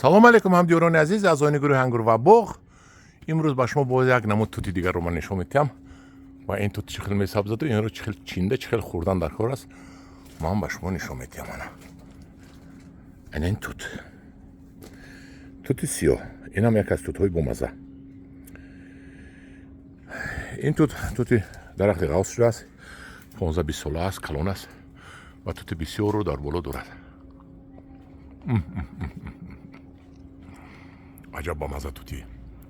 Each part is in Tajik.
Салом алейкум, ҳамдиёрони азиз, аъзоёни гурӯҳи Ангур ва боғ. Имрӯз ба шумо боз як намуд тути дигарро ман нишон медиҳам ва ин тут чӣ хел месабзаду инро чӣ хел чинда, чӣ хел хӯрдан дар кор аст, ман ба шумо нишон медиҳам. Ана ана ин тут, тути сиёҳ. Инам як аз тутҳои бомазза. Ин тут тути дарахти ғафс шудааст, 15-20 сола аст, калон аст ва тути бисёрро дар боло дорад. Аҷаб бамазза тути!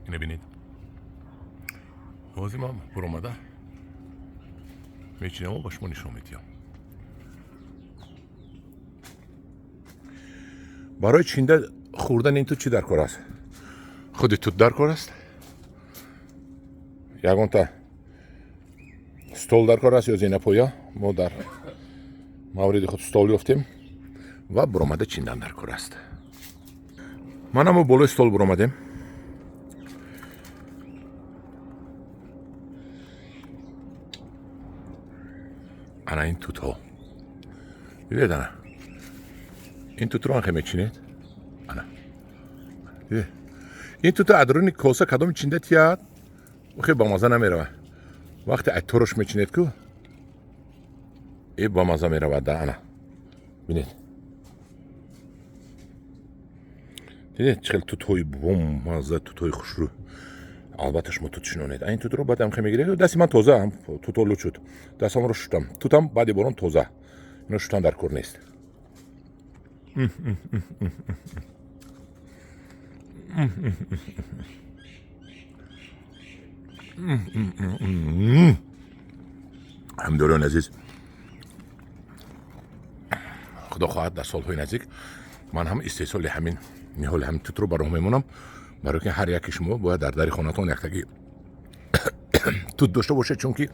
Ина бинед, ҳозир ман буромада мечинаму ба шумо нишон медиҳам. Барои чинда хӯрдан ин тут чӣ дар кор аст? Худи тут дар кор аст, ягонта стол дар кор аст ё зинапоя. Мо дар мавриди худ стол ёфтем ва буромада чиндан дар кор аст. Манамо болои стол буромадем. Ана ин тутҳо, дидед? Ана ин тутро анхе мечинед. Ана дидед, ин туто адруни коса кадом чинда тияд, хе бамаза намеравад. Вақте ай торош мечинед ку, э бамаза меравад да. Ана бинед, дидед, чӣ хел тутҳои бомазза, тутҳои хушрӯ. Албатта, шумо тут шинонед. Ин тутро баъд ҳам хе мегиред. Дасти ман тоза, туто лут шуд, дастамро шуштам. Тутам баъди борон тоза, ино шуштан дар кор нест. Ҳамдиёрони азиз, худо хоҳад, дар солҳои наздик ман ҳам истеҳсоли ҳамин ниҳоли ҳамин тутро ба роҳ мемонам, барои ки ҳар яки шумо бояд дар дари хонатон яктаги тут дошта бошед, чунки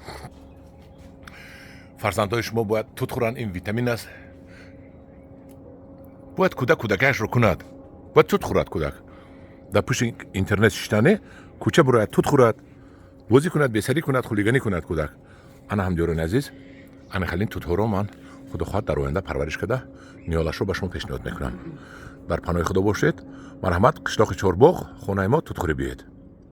фарзандҳои шумо бояд тут хӯранд. Ин витамин аст. Бояд кӯдак кӯдакиашро кунад, бояд тут хӯрад. Кӯдак дар пушти интернет шиштане, кӯча бурояд, тут хӯрад, бозӣ кунад, бесарӣ кунад, хулиганӣ кунад кӯдак. Ана, ҳамдиёрони азиз, ана халин тутҳоро ман, худо хоҳад, дар оянда парвариш карда, ниҳолашро ба шумо пешниҳод мекунам. Дар паноҳи худо бошед. Марҳамат, қишлоқи Чорбоғ, хонаи мо, тутхӯрӣ биёед.